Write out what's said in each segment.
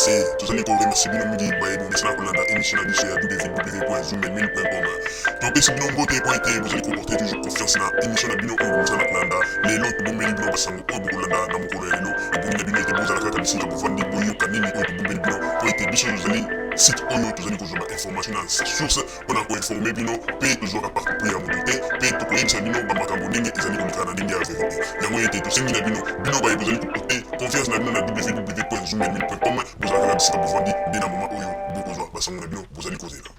RDC. Tozali ko remercier bino mingi baye bomesana kolanda émission na biso ya www.zoomemil.com. Topesi bino mbote mpo ete bozali koporter toujours confiance na émission na bino oyo bomesana kolanda. Lelo tobombeli bino basango oyo bokolanda na mokolo ya lelo. Ebongi na bino ete bozala kaka bisika bovandi, boyoka nini oyo tobombeli bino mpo ete biso tozali site oyo tozali kozwa ba information na source mpo na koinforme bino, mpe tozwaka parti pris ya moto te, mpe tokoyebisa bino bamakambo ndenge ezali koleka na ndenge ya verite. Yango ete tosengi na bino, bino baye bozali koporte confiance na bino na www.zoomemil.com, bozala kaka bisika bovandi nde na moma oyo bokozwa basango na bino bozali kozela.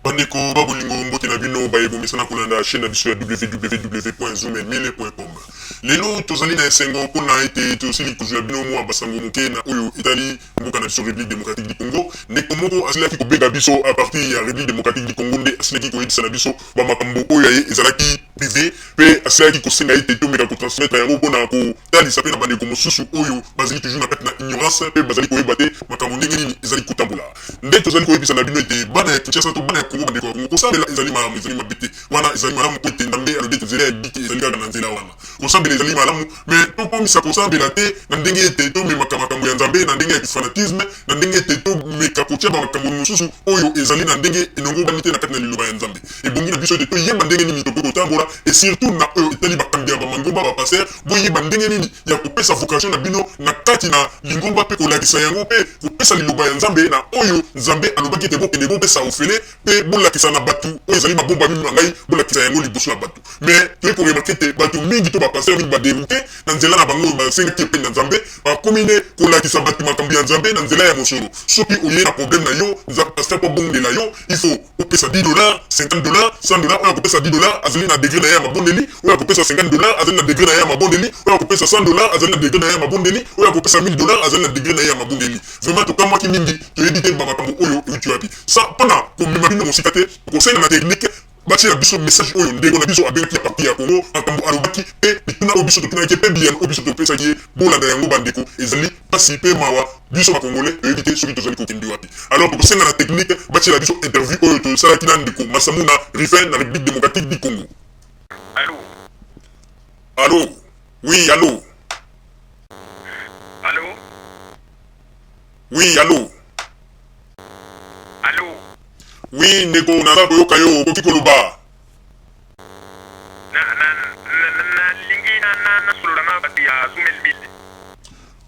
Bandeko ba bolingo, mbote na bino baye bomesana kolanda chaîne na biso ya www.zoomemil.com. Lelo tozali na esengo mpona ete tosili kozwela bino mwa basango moke na oyo etali mboka na biso République démocratique du Congo. Ndeko moko asilaki kobenga biso à partir ya République démocratique du Congo, nde asilaki koyebisa na biso bamakambo oyo ya ye ezalaki privé, mpe asilaki kosenga ete tomeka kotransmettre yango mpona kotalisa mpe na bandeko mosusu oyo bazali toujours na kati na ignorance mpe bazali koyeba te makambo ndenge nini ezali kotambola. Nde tozali koyebisa na bino ete bana ya Kinshasa to bana ya Congo, bandeko ya Congo, kosambela ezali malamu, ezali mabe te. Wana ezali malamu mpo ete Nzambe alobi ete nzela ya libiki ezali kaka na nzela wana. Kosambela ezali malamu, mais tokomisa kosambela te na ndenge ete tomemaka makambo ya Nzambe na ndenge ya kifanatisme, na ndenge ete tomeka kotia bamakambo mosusu oyo ezali na ndenge enongobani te na kati na liloba ya Nzambe. Ebongi na biso ete toyeba ndenge nini tokoki kotambola, et surtout na oyo etali bakambi ya bamangomba, ba pasteurs, boyeba ndenge nini ya kopesa vocation na bino na kati na lingomba mpe kolakisa yango mpe kopesa liloba ya Nzambe na oyo Nzambe alobaki ete bokende bopesa ofele mpe bolakisa na bato oyo ezali mabombami na ngai, bolakisa yango liboso ya bato. Mais toyei koremarquer ete bato mingi to ba pasteurs mingi baderoute na nzela na bango oyo basengaki epai na Nzambe, bakomi nde kolakisa bato makambo ya Nzambe na nzela ya mosolo. Soki oye na problème na yo, pasteur mpo abondela yo, il faut opesa 10 dollars, 50 dollars, 100 dollars. Oyo akopesa 10 dollars azali na degré na ye ya mabondeli, oyo akopesa 50 dollars azali na degré na ye ya mabondeli, oyo akopesa 100 dollars azali na degré na ye ya mabondeli, oyo akopesa 1000 dollars azali na degré na ye ya mabondeli. Vraiment tokamwaki mingi, toyebi te bamakambo oyo euti wapi. Sa mpona komema bino mosika te, kosenga na technique batiela biso message oyo ndeko na biso abengaki ya parti ya Congo, makambo alobaki mpe mituna oyo biso totunaki mpe biyano oyo biso topesaki ye. Bolanda yango bandeko, ezali mpasi mpe mawa. Biso bakongolais toyebi te soki tozali kokende wapi. Alors tokosenga na technique batiela biso interview oyo tosalaki na ndeko Masamuna Rifin na République démocratique du Congo. Allô? Allô, oui, allô. Allô? Oui, allô. Allô? Oui ndeko, naza koyoka yo, okoki koloba. Nalingi nasolola na bato ya Zoom 1000.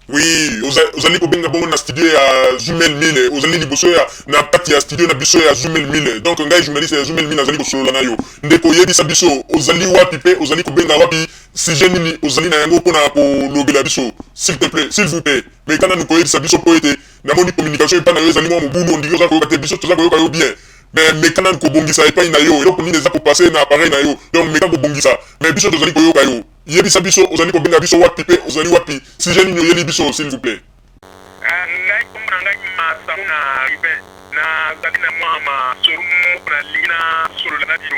Oui, ozali kobenga bongo na studio ya Zoomel 1000, ozali liboso ya na kati ya studio na biso ya Zoomel 1000. Donc ngai journaliste ya Zoomel 1000 azali kosolola na yo. Ndeko, oyebisa biso ozali wapi mpe ozali kobenga wapi, sujet nini ozali na yango mpona kolobela biso, s'il te plaît, s'il vous plaît. Mais kana nanu koyebisa biso mpo ete namoni communication epai na yo ezali mwa mobulu, ondiri oza koyoka te. Biso toza koyoka yo bien, mais meka nanu kobongisa epai na yo eloko nini eza kopasser na appareil na yo. Donc meka kobongisa, mais biso tozali koyoka yo. Yebisa biso ozali kobenga biso wapi mpe ozali wapi, sujet nini oyeli biso, s'il vous plaît. Ngai, kombo na ngai Masamuna Rivin. Nazali na mwa masolo moko nalingi nasolola na bino.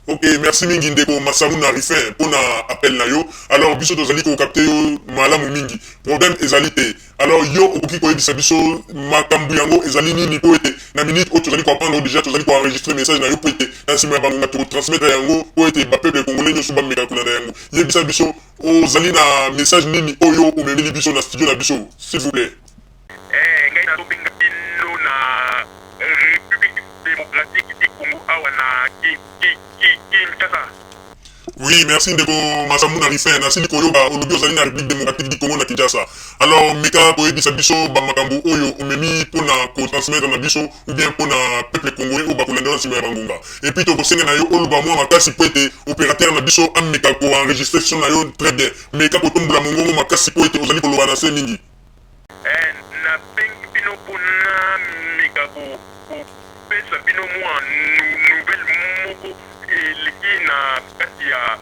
Ok, merci mingi ndeko Masamuna Rifin mpona appel na yo. Alors biso tozali kokapter yo malamu mingi, problème ezali te. Alors yo okoki koyebisa biso makambo yango ezali nini, mpo ete na minute oyo tozali koapprendre déjà, tozali koenregistrer message na yo mpo ete na nsima ya bangonga tokotransmettre yango mpo ete bapeuple congolais nyonso bameka kolanda yango. Yebisa biso ozali na message nini oyo omemeli biso na studio na biso, s'il vous plaît. Ngai nazobenga bino na République démocratique du Congo, awa na Kinshasa. Oui, merci ndeko Masamuna Rifin. Nasili koyoka, olobi ozali na République démocratique du Congo na Kinshasa. Alors meka koyebisa biso bamakambo oyo omemi mpona kotransmettre na biso ou bien mpona peuple congolais oyo bakolanda na nsima ya bangonga. Et puis tokosenga na yo oloba mwa makasi mpo ete opérateur na biso ameka koenregistrer son na yo très bien. Meka kotombola mongongo makasi mpo ete ozali koloba na se mingi. Nabengi bino mpona meka kopesa bino mwa nouvelle moko eleki na kati ya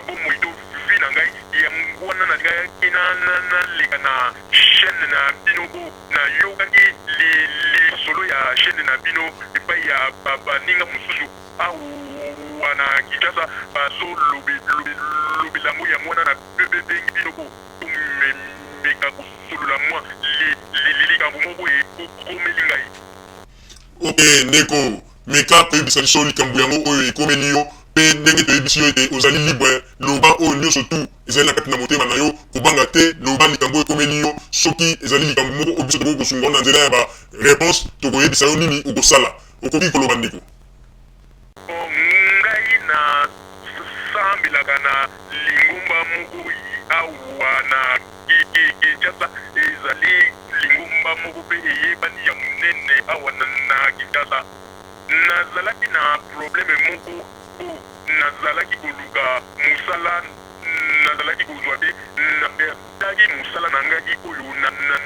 bomoi to vie na ngai. Yango wana nalingaki naleka na chaîne na bino po nayokaki lisolo ya chaîne na bino epai ya baninga mosusu awa na Kinshasa, bazolobela yango. Yango wana nabengi bino po meka kosolola mwa likambo moko ekomeli ngai. Ok ndeko, meka koyebisa biso likambo yango oyo ekomeli yo. Mpe ndenge toyebisi yo ete ozali libre, loba oyo nionso tout ezali na kati na motema na yo, kobanga te, loba likambo oyo ekomeli yo, soki ezali likambo moko oyo biso tokoki kosunga yo na nzela ya ba reponses, tokoyebisa yo nini okosala. Okoki koloba ndeko. Bon, ngai na sambelaka na lingomba moko awa na Kinshasa, ezali lingomba moko pe eyebani ya monene awa na Kinshasa. Nazalaki na probleme moko po nazalaki koluka mosala nazalaki kozua te, na perdaki mosala na ngai oyo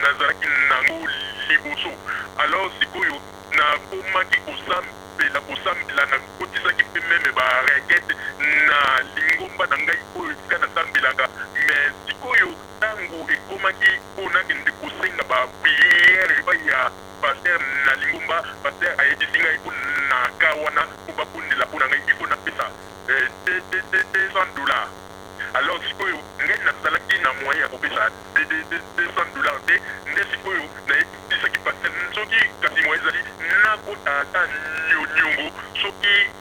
nazalaki nango liboso alors sikoyo nakomaki kosambela kosambela nakotisaki pe meme ba requete na lingomba na ngai oyo esika nasambelaka mais sikoyo tango ekomaki po nakende kosenga ba priere epai ya Pasteur na lingomba, pasteur ayebisi ngai po na cas wana po ba bondela po na ngai il faut na pesa 200 dollars. Alors sikoyo ngai nazalaki na moyen ya kopesa 200 dollars te, nde sikoyo nayebisaki pasteur soki kasi moyen ezali nakota ata niongo soki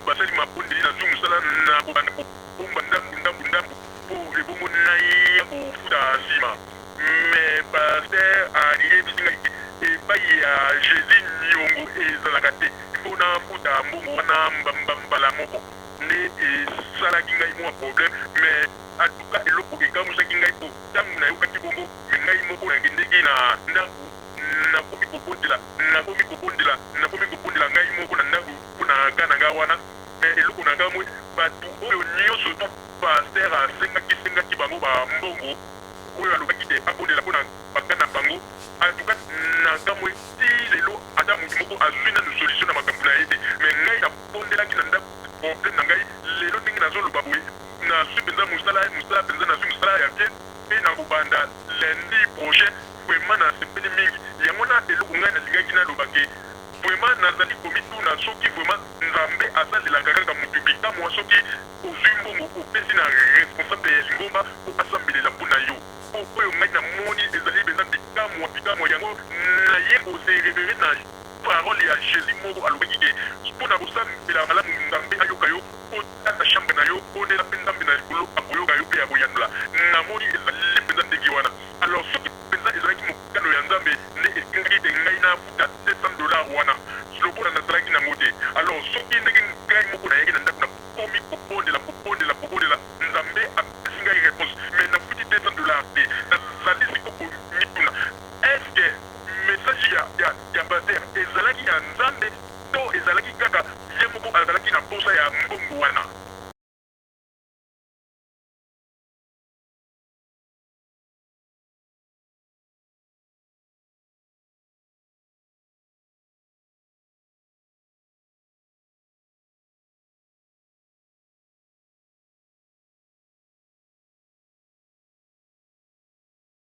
basali mabondeli nazui mosala nakobanda kobomba ndambu ndambu ndambu po ebongo naya kofuta sima. Mais pasteur ayebisi ngai ke epayi ya Jesus niongo ezalaka te il faut na futa mbongo wana mbala moko nde esalaki ngai mua problème mais en tout cas eloko ekamuisaki ngai po tangu nayokaki bongo mais ngai moko nakendeki na ndaku nakomi kobondela nakomi kobondela nakomi kobondela ngai moko na ndaku pona cas na ngai wana mais eloko nakamue batu oyo nioso tout pasteur asengaki sengaki bango ba mbongo Oyo alobaki te abondela pona ba cas na bango en tout cas na kamue ti lelo ata mutu moko azui nanu solution na makambu na ye te mais ngai na bondelaki na ndaku problème na ngai lelo ndenge nazo loba boye nazui penza musala musala penza nazui musala ya bien pe nako banda lundi prochain vraiment na sepeli mingi yango na eloko ngai nalingaki naloba ke vraiment nazali komituna soki vraiment Nzambe asalelaka kaka mutu bikamua soki ozui mbongo opesi na responsable ya lingomba po.